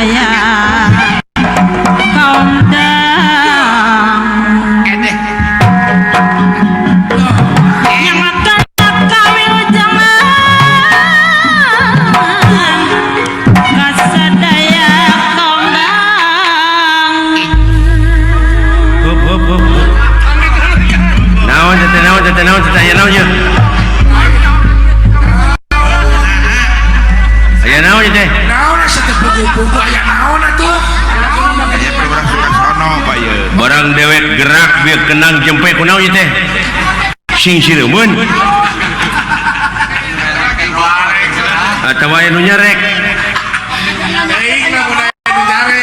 Kasadaya kaundang. Edeh. Nyangakan kawilujengan kasadaya kaundang. Hup, hup, hup. Naon teh, naon teh, naon teh, aya naon ye? Aya naon teh? Naon asa teu pugu-pugu, aya naon atuh? Aya urang Sukasono, Pak, ye. Barang dewek gerak bieu kenang jempe, kunaon ieu teh? Sing sireumeun. Atawa aya nu nyarek.